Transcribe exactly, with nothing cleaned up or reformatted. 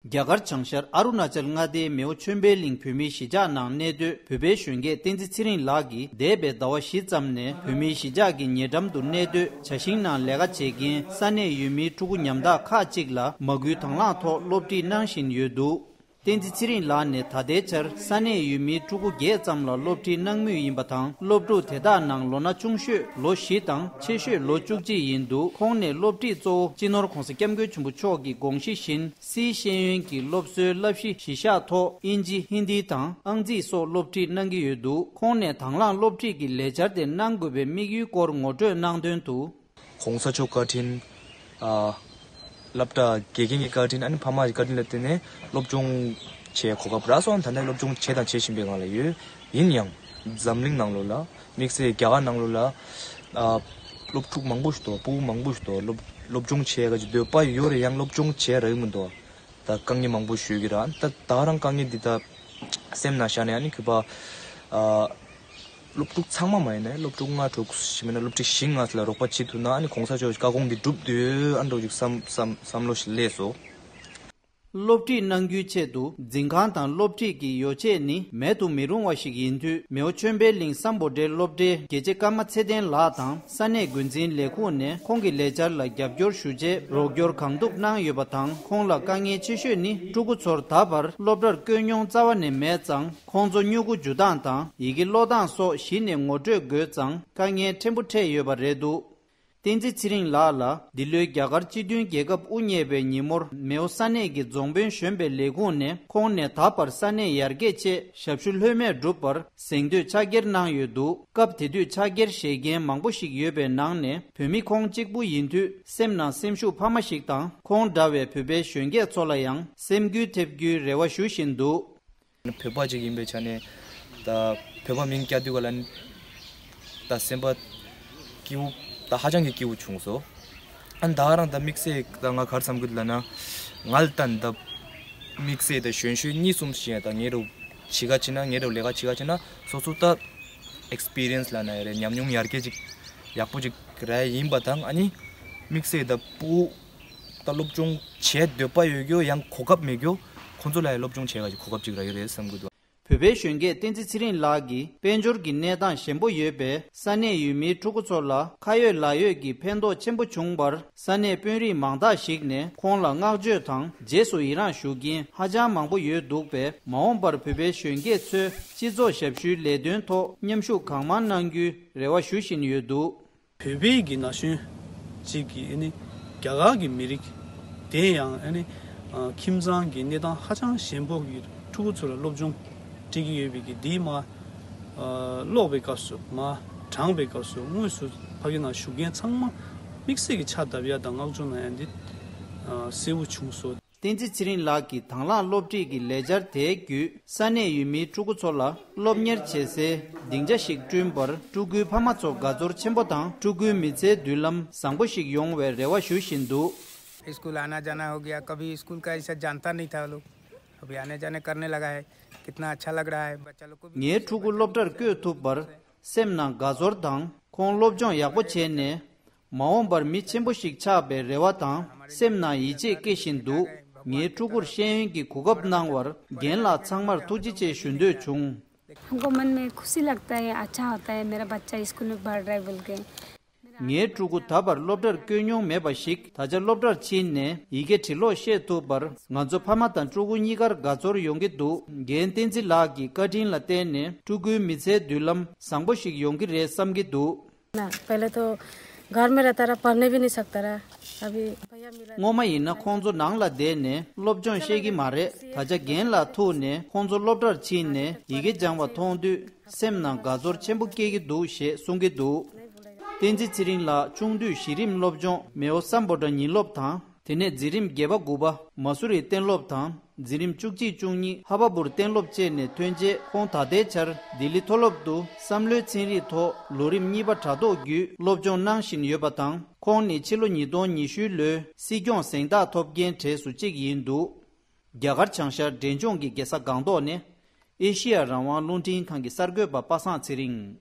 རྒྱ་གར་བྱང་ཤར་ཨ་རུ་ན་ཅལ་མངའ་སྡེའི་མེའོ་ཆོས་འཕེལ་གླིང་བོད་མིའི་གཞིས་ཆགས་ནང་གནས་སྡོད་བོད་པའི་གཞོན་སྐྱེས་བསྟན་འཛིན་ཚེ་རིང་ལགས་ཀྱིས་འདས་པའི་ཟླ་བ་བཞི་ཙམ་ནས་བོད་མིའི་གཞིས་ཆགས་ཀྱི་ཉེ་འགྲམ་དུ་གནས་སྡོད་བྱ་ཞིང་ནང་ལས་ཀ་བྱེད་མཁན་ས་གནས་ཡུལ་མིའི་ཕྲུ་གུ་ཉམ་ཐག་ཁག་ཅིག་ལ་མ་སྐུལ་དང་བླངས་ཐོག་སློབ་ཁྲིད་གནང་བཞིན་ཡོད་འདུག་བསྟན་འཛིན་ཚེ་རིང་ལགས་ནས་ད་ལྟའི་ཆར་ས་གནས་ཡུལ་མིའི་ཕྲུ་གུ་བརྒྱད་ཙམ་ལ་སློབ་ཁྲིད་གནང་མུས་ཡིན་པ་དང་། སློབ་ཕྲུག་དེ་དག་ནང་ལོ་ན་ཆུང་ཤོས་ལོ་བཞི་དང་ཆེ་ཤོས་ལོ་བཅུ་གཅིག་ཡིན་འདུག་ཁོང་ནས་སློབ་ཁྲིད་གཙོ་བོ་སྤྱི་ནོར་༧གོང་ས་༧སྐྱབས་མགོན་ཆེན་པོ་མཆོག་གི་དགོངས་གཞི་བཞིན་སིའི་ཤེས་ཡོན་གྱི་སློབ་གསོའི་བསླབ་གཞི་གཞི་བཞག་ཐོག་དབྱིན་ཇི་ཧིན་དི་དང་ཨང་རྩིས་སོགས་སློབ་ཁྲིད་གནང་གི་ཡོད་འདུག་ཁོང་ནས་དང་བླངས་སློབ་ཁྲིད་ཀྱི་ལས་འཆར་དེ་གནང་དགོས་པའི་དམིགས་ཡུལ་སྐོར་ངོ་སྤྲོད་གནང་དོན་དུ།༧གོང་ས་མཆོག་བཀའ་དྲིན། ཨ། སློབ་གྲྭ་དགེ་རྒན་གྱི་བཀའ་དྲིན། ཨ་ནི་ཕ་མ་གི་བཀའ་དྲིན་ལ་བརྟེན་ནས་སློབ་སྦྱོང་བྱེད་གོ་སྐབས་རག་སོང་། ད་ལྟ་སློབ་སྦྱོང་བྱས་དང་བྱེད་བཞིན་པའི་སྒང་ལ་ཡོད། ཡིན་ཡང་འཛམ་གླིང་ནང་ལོགས་ལ་དམིགས་བསལ་རྒྱ་གར་ནང་ལོགས་ལ་ཨ། སློབ་ཕྲུག་མང་པོ་ཞིག་འདུག་ཕྲུ་གུ་མང་པོ་ཞིག་འདུག་སློབ་སློབ་སྦྱོང་བྱེད་ག་ཅིག་འདོད་པ་ཡོད་རེད། ཡང་སློབ་སྦྱོང་བྱེད་རག་གི་མི་འདུག་ད་དཀའ་ངལ་མང་པོ་ཞུ་གི་རེད། ད་ད་རང་དཀའ་ངལ་འདི་ད་སེམས་ནང་བཞག་ནས་ཨ་ནི་གུས་པ་ཨ། སློབ་ཕྲུག་ཚང་མ་མ་ཡིན་ནའི་སློབ་ཕྲུག་ལྔ་དྲུག་ཞིག་མིན་ན་སློབ་ཕྲུག་བཞི་ལྔ་ཙམ་ལ་རོགས་པ་བྱེད་ཐུབ་ན་ཨ་ནི་གོང་ས་མཆོག་བཀའ་དགོངས་འདི་འགྲུབ་འདོད་ཨ་འདྲ་ཅིག་བསམ་བསམ་བསམ་བློ་ཞིག་སླེབས་སོང་། སློབ་ཁྲིད་གནང་རྒྱུའི་ཆེད་དུ་འཛིན་ཁང་དང་སློབ་ཁྲིད་ཀྱི་ཡོ་བྱད་ནི་མེད་དུ་མི་རུང་བ་ཞིག་ཡིན་དུས། མེའོ་ཆོས་འཕེལ་གླིང་སམ་བྷོ་ཊའི་སློབ་གྲྭའི་དགེ་ཆེ་ཀརྨ་ཚེ་བརྟན་ལགས་དང་ས་གནས་འགོ་འཛིན་ལས་ཁུངས་ནས་ཁོང་གི་ལས་འཆར་ལ་རྒྱབ་སྐྱོར་ཞུ་ཆེད་རོགས་སྐྱོར་གང་ཐུབ་གནང་ཡོད་པ་དང་། ཁོང་ལ་དཀའ་ངལ་ཆེ་ཤོས་ནི་ཕྲུ་གུ་ཚོར་ད་བར་སློབ་གྲྭར་བསྐྱོད་མྱོང་རྩ་བ་ནས་མེད་ཙང་། ཁོང་ཚོ་སྨྱུ་གུ་འཇུ་སྟངས་དང་ཡི་གེ་ཀློག་སྟངས་སོགས་གཞི་ནས་ངོ་སྤྲོད་དགོས་ཙང་དཀའ་ངལ་ཕྲན་བུ་འཕྲད་ཡོད་པ་རེད་འདུག་བསྟན་འཛིན་ཚེ་རིང་ལགས་ལ་འདི་ལོའི་རྒྱ་གར་སྤྱི་མཐུན་རྒྱལ་ཁབ་དབུ་བརྙེས་པའི་ཉིན་མོར་མེའོ་ས་གནས་ཀྱི་རྫོང་དཔོན་གཞོན་པའི་ལས་ཁུངས་ནས་ཁོང་ནས་ད་བར་ས་གནས་ཡར་རྒྱས་ཆེད་ཞབས་ཞུ་ལྷོད་མེད་བསྒྲུབས་པར་གཟེངས་བསྟོད་ཕྱག་འཁྱེར་གནང་ཡོད་འདུག་སྐབས་དེ་དུས་ཕྱག་འཁྱེར་བཞེས་མཁན་མང་པོ་ཞིག་ཡོད་པའི་ནང་ནས་བོད་མི་ཁོང་གཅིག་པུ་ཡིན་དུས་སེམས་ནང་སེམས་ཤུགས་འཕར་མ་ཞིག་དང་། ཁོང་འདྲ་བའི་བོད་པའི་གཞོན་སྐྱེས་ཚོ་ལ་ཡང་སེམས་འགུལ་ཐེབས་རྒྱུའི་རེ་བ་ཞུ་བཞིན་འདུག་བོད་པ་ཅིག་ཡིན་པའི་ཆ་ནས་ད་བོད་པ་མིང་བཀྱག་དུས་ག་ལ་ད་སེམས་པ་སྐྱིད་པོ་ད་ཧ་ཅང་གི་སྐྱིད་པོ་བྱུང་སོང་། ཨ་ད་རང་ད་དམིགས་བསལ་ད་ང་གར་བསམ་གི་ལ་ན་ང་ལ་ད་ད་དམིགས་བསལ་ད་གཞོན་གཞོན་གཉིས་གསུམ་ཞིག་ད་ངའི་རུ་བྱི་ག་ཅི་ན་ངའི་རུ་ལས་ཀ་བྱི་ག་ཅི་ན་སོ་སོ་ད་ཨེག་སི་པི་རི་ཡན་སི་ལ་ན་ཡ་རེད། ཉམས་མྱོང་ཡར་རྒྱས་ཅིག་ཡག་པོ་ཅིག་ར་ཡིན་པ་དང་། ཨ་ནི་དམིགས་བསལ་ད་སྤུ་ད་སློབ་སྦྱོང་བྱེད་འདོད་པ་ཡོད་རྒྱུ་ཡང་གོ་སྐབས་མེད་རྒྱུ་ཁོང་ཚོ་ལ་ཡང་སློབ་སྦྱོང་བྱེད་ག་ཅིག་གོ་སྐབས་ཅིག་རག་གི་རེད་བསམ་གི་འདུག་བོད་པའི་གཞོན་སྐྱེས་བསྟན་འཛིན་ཚེ་རིང་ལགས་ཀྱིས་དཔལ་འབྱོར་གྱི་གནས་སྟངས་ཞན་པོ་ཡོད་པས་ས་གནས་ཡུལ་མིའི་ཕྲུ་གུ་ཚོ་ལ་ཁ་ཡོད་ལག་ཡོད་ཀྱི་ཕན་ཐོགས་ཆེན་པོ་བྱུང་བར་ས་གནས་དཔོན་རིགས་མང་དག་ཞིག་ནས་ཁོང་ལ་བསྔགས་བརྗོད་དང་རྗེས་སུ་ཡི་རངས་ཞུ་མཁན་ཧ་ཅང་མང་པོ་ཡོད་འདུག་པས། མ་འོངས་པར་བོད་པའི་གཞོན་སྐྱེས་ཚོས་སྤྱི་ཚོགས་ཞབས་ཞུའི་ལས་དོན་ཐོག་མཉམ་ཞུགས་གང་མང་གནང་རྒྱུའི་རེ་བ་ཞུ་བཞིན་ཡོད་འདུག་བོད་པའི་གི་ན་གཞོན་གཅིག་གིས་ཨ་ནི་རྒྱ་གར་གྱི་མི་རིགས་དེ་ཡང་ཨ་ནི་ཨ་ཁྱིམ་ཚང་གི་གནས་སྟངས་ཧ་ཅང་ཞན་པོ་གི་ཕྲུ་གུ་ཚོ་ལ་སློབ་སྦྱོང་སྤྲད་ཀྱི་ཡོད་པའི་གི་འདི་མ་ཨ་ཀློག་པའི་སྐབས་སུ་མ་བགྲང་པའི་སྐབས་སུ་དངོས་སུ་ཕ་གི་ནང་བཞུགས་མཁན་ཚང་མ་དམིགས་བསལ་གྱི་ཕྱག་བརྡབ་ཡ་དང་བསྔགས་བརྗོད་གནང་ཡ་འདི་ཨ་གསལ་བོ་བྱུང་སོང་། བསྟན་འཛིན་ཚེ་རིང་ལགས་ཀྱི་དང་བླངས་སློབ་ཁྲིད་ཀྱི་ལས་འཆར་དེའི་བརྒྱུད་ས་གནས་ཡུལ་མིའི་ཕྲུ་གུ་ཚོ་ལ་སློབ་གཉེར་བྱེད་སའི་སྡིངས་ཆ་ཞིག་བསྐྲུན་པར་ཕྲུ་གུའི་ཕ་མ་ཚོ་དགའ་ཚོར་ཆེན་པོ་དང་ཕྲུ་གུའི་མི་ཚེའི་མདུན་ལམ་བཟང་པོ་ཞིག་ཡོང་བའི་རེ་བ་ཞུ་བཞིན་འདུག स्कूल आना जाना हो गया। कभी स्कूल का ऐसा जानता नहीं था लोग। अभी आने जाने करने लगा है। कितना अच्छा लग रहा है। बच्चा लोग को भी ངའི་ཕྲུ་གུ་སློབ་གྲྭར་བསྐྱོད་ཐུབ་པར་སེམས་ནང་དགའ་ཚོར་དང་། ཁོང་སློབ་སྦྱོང་ཡག་པོ་བྱས་ནས། མ་འོངས་པར་མི་ཆེན་པོ་ཞིག་ཆགས་པའི་རེ་བ་དང་སེམས་ནང་ཡིད་ཆེས་སྐྱེ་བཞིན་འདུག་ངའི་ཕྲུ་གུར་ཤེས་ཡོན་གྱི་གོ་སྐབས་གནང་བར་རྒན་ལགས་ཚང་མར་ཐུགས་རྗེ་ཆེ་ཞུ་འདོད་བྱུང་། हमको मन में खुशी लगता है, अच्छा होता है, मेरा बच्चा स्कूल में पढ़ रहा है बोल के। ངའི་ཕྲུ་གུ་ད་བར་སློབ་གྲྭར་བསྐྱོད་མྱོང་མེད་པ་ཞིག་ད་ཆ་སློབ་གྲྭར་ཕྱིན་ནས་ཡི་གེ་བྲི་ཀློག་ཤེས་ཐུབ་པར་ང་ཚོ་ཕ་མ་དང་ཕྲུ་གུ་གཉིས་ཀར་དགའ་ཚོར་ཡོང་གི་འདུག་རྒན་བསྟན་འཛིན་ལགས་ཀྱི་བཀའ་དྲིན་ལ་བརྟེན་ནས་ཕྲུ་གུའི་མི་ཚེའི་མདུན་ལམ་བཟང་པོ་ཞིག་ཡོང་གི་རེད་བསམ་གྱི་འདུག ना, पहले तो घर में रहता रहा, पढ़ने भी नहीं सकता रहा। अभी भैया मिला। སྔོན་མ་ཡིན་ན་ཁོང་ཚོ་ནང་ལ་བསྡད་ནས་སློབ་སྦྱོང་ཤེས་ཀྱི་མ་རེད། ད་ཆ་རྒན་ལགས་ཐུག་ནས་ཁོང་ཚོ་སློབ་གྲྭར་ཕྱིན་ནས་ཡི་གེ་སྦྱང་བ་མཐོང་དུས་སེམས་ནང་དགའ་ཚོར་ཆེན་པོ་སྐྱེ་གི་འདུག་ཞེས་གསུང་གི་འདུག་བསྟན་འཛིན་ཚེ་རིང་ལགས་ཆུང་དུས་གཞི་རིམ་སློབ་སྦྱོང་མེའོ་སམ་བྷོ་ཊ་ཉིན་སློབ་དང་། དེ་ནས་འཛིན་རིམ་བརྒྱད་པ་དགུ་པ་མ་སུ་རི་གཏན་སློབ་དང་། འཛིན་རིམ་བཅུ་གཅིག་བཅུ་གཉིས་ཧ་བ་པུར་གཏན་སློབ་བཅས་ནས་ཐོན་རྗེས་ཁོང་ད་ལྟའི་ཆར་ལྡི་ལི་མཐོ་སློབ་ཏུ་བསམ་བློའི་ཚན་རིག་ཐོག་ལོ་རིམ་གཉིས་པ་དྲ་ཐོག་བརྒྱུད་སློབ་སྦྱོང་གནང་བཞིན་ཡོད་པ་དང་། ཁོང་ནི་ཕྱི་ལོ་ཉིས་སྟོང་ཉི་ཤུ་ལོའི་སྲིད་སྐྱོང་གཟེངས་རྟགས་ཐོབ་མཁན་གྲས་སུ་གཅིག་ཡིན་འདུག་རྒྱ་གར་བྱང་ཤར་འབྲས་ལྗོངས་ཀྱི་རྒྱལ་ས་སྒང་ཏོག་ནས་ཨེ་ཤི་ཡ་རང་དབང་རླུང་འཕྲིན་ཁང་གི་གསར་འགོད་པ་པ་སངས་ཚེ་རིང་།